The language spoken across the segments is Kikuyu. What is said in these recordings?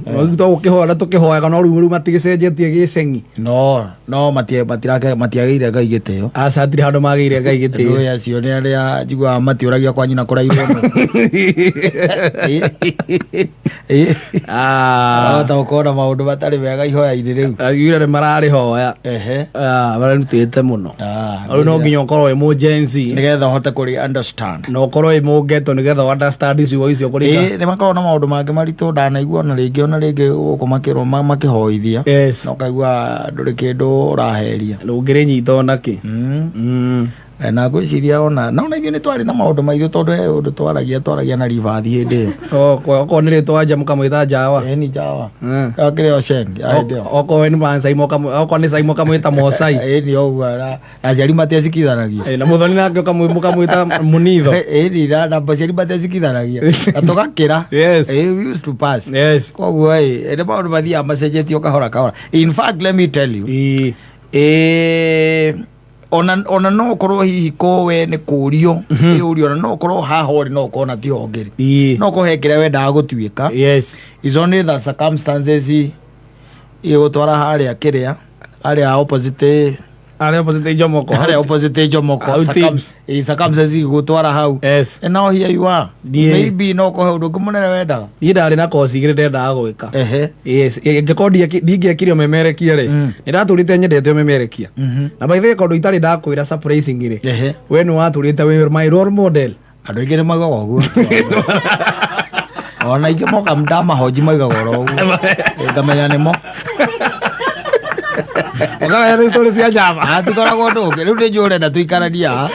Tũgũkĩhoya na tũkĩhoyaga, no rĩu matigĩcenjetie gĩceng'i. No matiagĩire Ngai gĩtĩo. Aca, hatirĩ handũ magĩire Ngai gĩtĩo. Ndũĩ acio nĩ arĩa njiguaga matiũragia kwa nyina kũrairwo nũ. Ah. Ahota gũkorwo na maũndũ matarĩ mega ihoya-inĩ rĩu. Aiguire nĩ mararĩhoya. Ah, mararutĩte mũno. Ah, Rĩu no nginya ũkorwo wĩ mũjenzi nĩgetha ũhote kũrĩ understand. Na ũkorwo wĩ mũngeto nĩgetha understand ciugo icio kũringa. Ĩĩ, nĩ makoragwo na maũndũ mangĩ maritũ ndanaigua ona rĩngĩ gũkũ makĩrwo makĩhoithia. Na ũkaigua ndũrĩ kĩndũ ũraheria. Ndũngĩrĩnyita ona kĩ. Na ngwĩciria ona ithuĩ nĩ twarĩ na maũndũ maitũ, tondũ he ũndũ twaragia na ribathi hĩndĩ ĩyo. Okorwo nĩ rĩtwa nja mũkamwĩta njawa. Ĩni njawa. Kĩrĩa oceng ya hĩndĩ ĩyo. Okorwo nĩ Maasai okorwo nĩ Sai mũkamwĩta Mosai. Ĩni ũguo, na aciari matiacikithanagia. Eh, na mũthoni nake mũkamwĩta mũnitho. Ĩni na aciari matiacikithanagia na tũgakĩra. We used to pass. Koguo ĩ nĩ maũndũ mathiaga macenjetio kahora kahora. In fact, let me tell you, ona no ũkorwo hihi ko we nĩ kũrio ĩũrio, ona no ũkorwo haha ũrĩ, no ũkorwo na tiho ũngĩrĩ, no ũkorwo he kĩrĩa wendaga gũtuĩka. Is only the circumstances igũtwara harĩa kĩrĩa harĩa opposite. Harĩa opposite Jomoko. Harĩa opposite Jomoko. Hau Tibbs. Circumstances igũtwara hau. And now here you are. Maybe no ũkorwo he ũndũ ũngĩ mũnene wendaga. Niĩ ndarĩ na koci igĩrĩ ndendaga gwĩka. Yes, ingĩkorwo ndingĩekire ũmemerekia rĩ, nĩ ndatũrĩte nyendete ũmemerekia. Na by the way, kondũ itarĩ ndakwĩra, surprisingly, we nĩ watũrĩte wĩ my role model. Andũ aingĩ nĩ maugaga ũguo, ona aingĩ moka ndamahoji maugaga oro ũguo. Ngamenya nĩmo. Ũkamenya nĩ story cia njama. Hatikoragwo ũndũ ũngĩ. Rĩu nĩ njũĩ ũrenda tũikarania haha,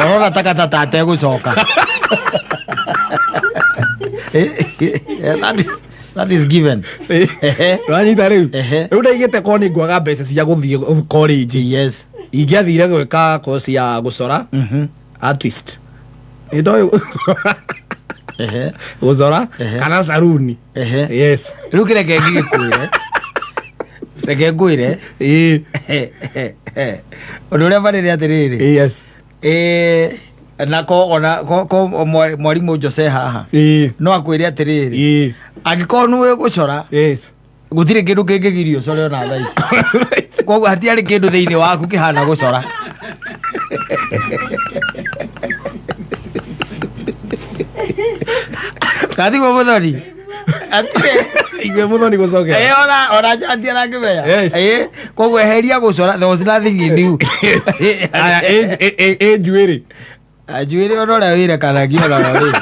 ũrona ta katata ategũcoka. That is given. Ũranyita rĩu? Rĩu ndaigĩte korwo nĩ ngwaga mbeca cia gũthiĩ college, ingĩathire gwĩka course ya gũcora, artist. Nĩ ndoĩ gũcora kana saruni. Yes. Rĩu kĩreke ngĩgĩkwĩre, reke ngwĩre ũndũ ũrĩa barĩrĩ atĩrĩrĩ. Nako ona ko mwarimũ Jose haha no akwĩre atĩrĩrĩ, angĩkorwo nĩwe gũcora, gũtirĩ kĩndũ kĩngĩgirio ũcore ona thaa ici. Koguo hatiarĩ kĩndũ thĩinĩ waku kĩhana gũcora. Katiguo mũthoni? Atirĩ. Igwe mũthoni gũcokera. Ona njanti arangĩmenya. Koguo eheria gũcora, there was nothing in you. Aya, ĩ njuĩrĩ? Njuĩrĩ ona ũrĩa wĩrekanagia ona rĩ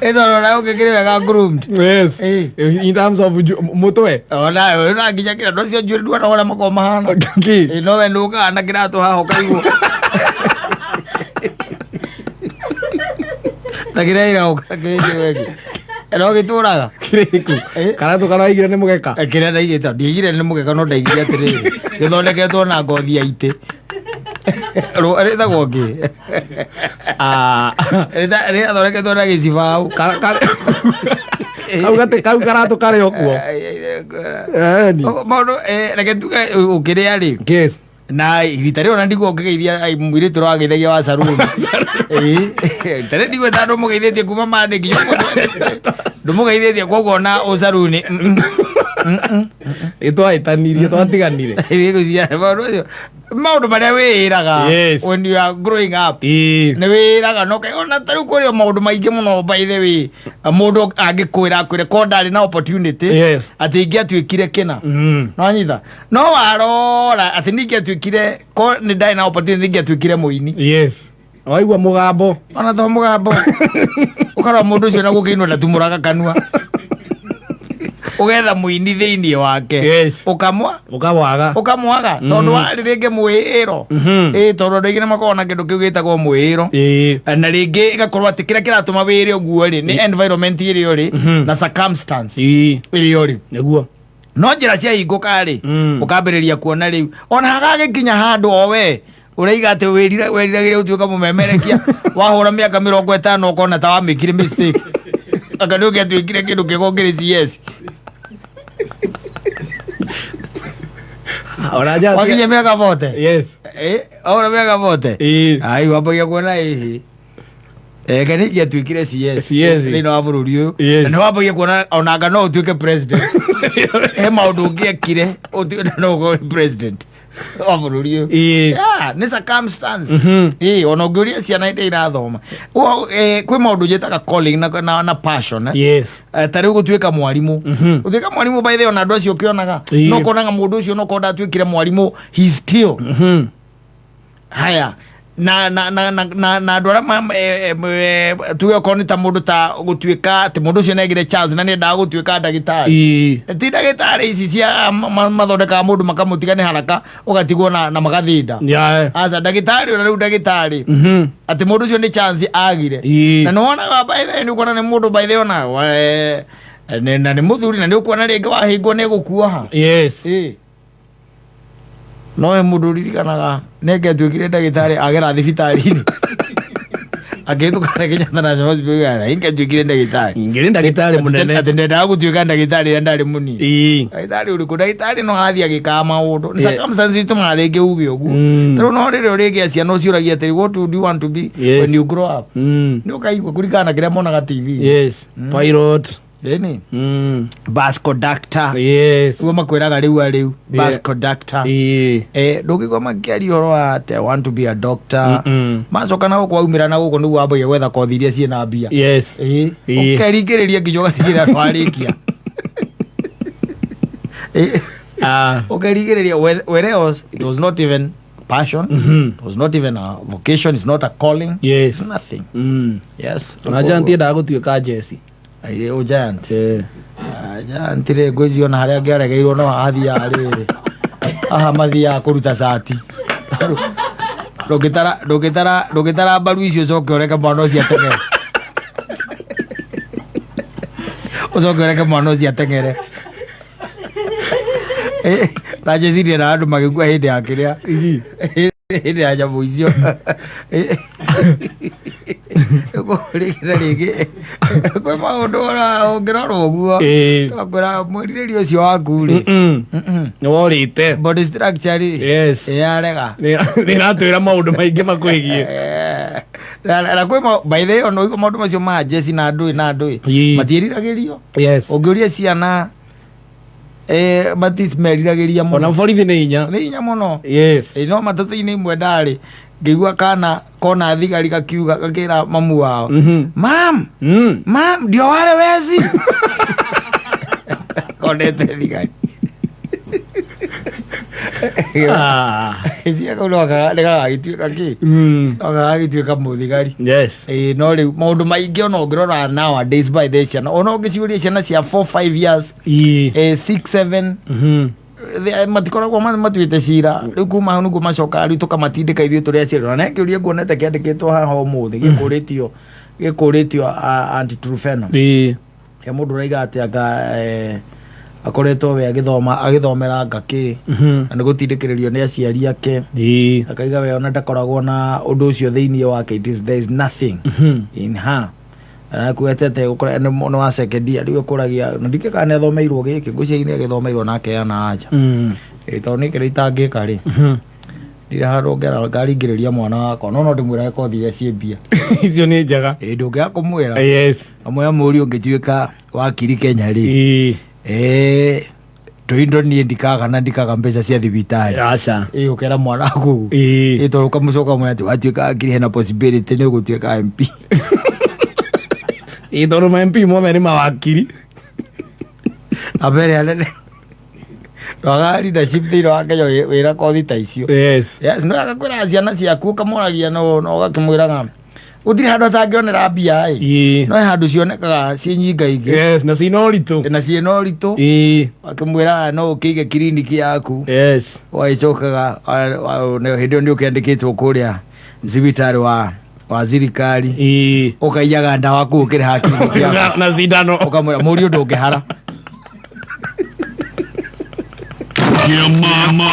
ĩtondũ ona ũngĩkĩrĩ wega groomed. Yes. In terms of mũtwe. Ona nginya kĩrĩa andũ acio njuĩrĩ nduona ũrĩa makoragwo mahana. Kĩ? No we nũkaga na kĩratũ haha ũkaigwo ta kĩrĩa ĩra ũkakĩnjĩwegi no gĩtũraga. Kĩrĩkũ? Karatũ karaigire nĩ mũgeka. Kĩrĩa ndaigĩte, ndiaigire nĩ mũgeka, no ndaigire atĩrĩrĩ, gĩthondeketwo na ngothi ya itĩ. Rĩtagwo ngĩ? Ah. Rĩathondeketwo na gĩcibaũ. Kau kau karatũ karĩ o kuo. Eni. Maũndũ, reke tuge ũkĩrĩa rĩ, na rita rĩo na ndigwo ngĩgeithia ai, mũirĩtu ũrĩa wageithagia wa saruni. Tarĩ ndigwo ta ndũmũgeithĩtie kuma mande nginya ũmũthĩ. Ndũmũgeithĩtie, koguo ona ũcaruni. Nĩ twahĩtanirie, twatiganire. Ĩgũcia maũndũ macio, maũndũ marĩa wĩĩraga when you are growing up. Nĩ wĩĩraga no ona ta rĩu kũrĩ o maũndũ maingĩ mũno. By the way, mũndũ angĩkwĩra akwĩre ko ndarĩ na opportunity atĩ ingĩatuĩkire kĩna. Nonyita no warora atĩ ningĩatuĩkire ko nĩ ndarĩ na opportunity ingĩatuĩkire mũini. Yes, waigua mũgambo. Ona to mũgambo, ũkarora mũndũ ũcio na gũkĩinwo ndatumũraga kanua, ũgetha mũini thĩinĩ wake. Ũkamwa Ũkawaga. Ũkamwaga tondũ warĩ rĩngĩ mwĩĩro. Ĩ, tondũ andũ aingĩ nĩ makoragwo na kĩndũ kĩu gĩtagwo mwĩĩro. Na rĩngĩ ĩgakorwo atĩ kĩrĩa kĩratũma wĩre ũguo rĩ nĩ environment ĩrĩa ũrĩ na circumstance ĩrĩa ũrĩ. No njĩra ciahingũka rĩ, ũkambĩrĩria kuona rĩu ona hagagĩkinya handũ o we ũraiga atĩ weriragĩria gũtuĩka mũmemerekia, wahũra mĩaka 50 ũkona ta wamĩkire mistake, anga nĩ ũngĩatuĩkire kĩndũ kĩega ũngĩrĩ CS. Ona nja. Wakinya mĩaka 40. Ora mĩaka 40. Ai, wambagia kuona ĩhĩ. Ngai nĩ ingĩatuĩkire CS CS. thĩinĩ wa bũrũri ũyũ. Yes. Na nĩ wambagia kuona onanga no ũtuĩke president, he maũndũ ũngĩekire ũtuĩke no ũkorwo wĩ president wa bũrũri ũyũ. Yeah, nĩ circumstance. Ĩĩ, ona ũngĩũria ciana iria irathoma. Kwĩ maũndũ njĩtaga calling na passion, eh. Ta rĩu gũtuĩka mwarimũ, gũtuĩka mwarimũ, by the way, ona andũ acio ũkĩonaga, no ũkonaga mũndũ ũcio no korwo ndatuĩkire mwarimũ, he still haya na andũ arĩa tuge okorwo nĩ ta mũndũ ta gũtuĩka atĩ mũndũ ũcio nĩagire chance na nĩendaga gũtuĩka ndagĩtarĩ. Ti ndagĩtarĩ ici cia mathondekaga mũndũ makamũtiga nĩ haraka ũgatigwo na magathinda. Aca, ndagĩtarĩ ũrĩa rĩu ndagĩtarĩ atĩ mũndũ ũcio nĩ chance agire. Na nĩ wonaga, by the way, nĩ ũkuona nĩ mũndũ, by the way, ona na nĩ mũthuri na nĩ ũkuona rĩngĩ wahĩngwo nĩ gũkuoha. Ĩĩ. No he mũndũ ũririkanaga nĩ angĩatuĩkire ndagĩtarĩ agera thibitarĩ-inĩ akĩhĩtũka na Kenyatta National Hospital na ingĩatuĩkire ndagĩtarĩ. Ingĩrĩ ndagĩtarĩ mũnene. Atĩ ndendaga gũtuĩka ndagĩtarĩ rĩrĩa ndarĩ mũnini. Ndagĩtarĩ ũrĩkũ? Ndagĩtarĩ no athiĩ agĩkaga maũndũ nĩ circumstances itũmaga rĩngĩ uge ũguo. Tarĩu no rĩrĩa ũrĩgĩa ciana ũciũragia atĩrĩ, "What would you want to be when you grow up?" Nĩ ũkaigua kũringana na kĩrĩa monaga TV. Yes, pilot. Ĩni. Bus conductor. Nĩguo makwĩraga rĩu a rĩu bus conductor. Ndũngĩigua makĩaria ũhoro wa atĩ, "I want to be a doctor." Macoka na gũkũ waumĩra na gũkũ nĩguo wambagia gwetha kothi iria ciĩna mbia. Ũkeringĩrĩria nginya ũgatigĩrĩra nĩwarĩkia. Ũkerigĩrĩria whereas it was not even passion, it was not even a vocation, it's not a calling. It's nothing. Yes. Ona giant yendaga gũtuĩka jesi. Ĩ, giant. Ah, giant rĩ, ngwĩciria ona harĩa angĩaregeirwo no hathiaga rĩrĩ haha mathiaga kũruta cati. Ndũngĩtara, ndũngĩtara, ndũngĩtara mbaru icio ũcoke ũreke mwana ũcio ateng'ere, ũcoke ũreke mwana ũcio ateng'ere. Na njĩciria na andũ magĩkua hĩndĩ ya kĩrĩa, hĩndĩ ya nyamũ icio. Rĩngĩ na rĩngĩ kwĩ maũndũ ona ũngĩrora ũguo, twakwĩra mwĩrirĩrio ũcio waku rĩ, Nĩ worĩte. Body structure rĩ, yarega. Nĩ ĩratwĩra maũndũ maingĩ makwĩgiĩ. Na kwĩ by the way, ona ũigua maũndũ macio ma jeci na ndũĩ na ndũĩ, matiĩriragĩrio. Ũngĩũria ciana, matimeriragĩria Ona mũno. borithi nĩ hinya. Nĩ hinya mũno. No matatũ-inĩ imwe ndarĩ ngĩigua kana kona thigari gakiuga, gakĩra mamu wao, "Mam, mam, ndio wale wezi." Konete thigari. Cia kau no nĩgagagĩtuĩka kĩ, no gagagĩtuĩka mũthigari. Ĩĩ, no rĩu maũndũ maingĩ ona ũngĩrora nowadays, by the ciana, ona ũngĩciũria ciana cia 4 5 years, 6 7, matikoragwo matuĩte cira. Rĩu kuma hau nĩguo macokaga rĩu tũkamatindĩka ithuĩ tũrĩ aciari. Ona kĩũria nguonete kĩandĩkĩtwo haha ũmũthĩ gĩkũrĩtio, gĩkũrĩtio Aunty Trufena, ya mũndũ ũraiga atĩ anga akoretwo we agĩthoma, agĩthomera anga kĩ, na nĩ gũtindĩkĩrĩrio nĩ aciari ake. Akaiga we ona ndakoragwo na ũndũ ũcio thĩinĩ wake, it is, there is nothing in her. Nakuetete gũkora nĩ wa second year rĩu ĩkũragia na ndikĩ kana nĩ athomeirwo gĩkĩ, ngwĩciria nĩ agĩthomeirwo na akeana anja. Tondũ nĩ kĩrĩa itangĩka rĩ, ndirĩ handũ ngera ngaringĩrĩria mwana wakwa, no ndĩmwĩrage kothi iria ciĩ mbia. Icio nĩ njega. Ĩ, ndũngĩaga kũmwĩra. Amwe mũriũ ũngĩtuĩka wakiri Kenya rĩ, tũindo niĩ ndikaga na ndikaga mbeca cia thibitarĩ. Aca. Ĩ, ũkera mwana waku ũguo. Ĩ, tondũ ũkamũcoka mwĩra atĩ watuĩka wakiri hena possibility nĩ ũgũtuĩka MP. Ĩ, tondũ ma MP mothe nĩ mawakiri. Ambere anene twaga leadership thĩinĩ wa Kenya wĩra kothi ta icio. Yes, no agakwĩra ciana ciaku ũkamũragia, no ũgakĩmwĩraga gũtirĩ handũ atangĩonera mbia ĩ. No he handũ cionekaga ciĩ nyingaingĩ. Yes, na ciĩna ũritũ. Na ciĩna ũritũ. Akĩmwĩraga no ũkĩige kiriniki yaku. Wagĩcokaga hĩndĩ ĩyo nĩ ũkĩandĩkĩtwo kũrĩa thibitarĩ wa thirikari, ũkaiyaga ndawa kũu ũkĩrĩha kiriniki yaku. Na cindano. Ũkamwĩra mũriũ ndũngĩhara. Kĩama.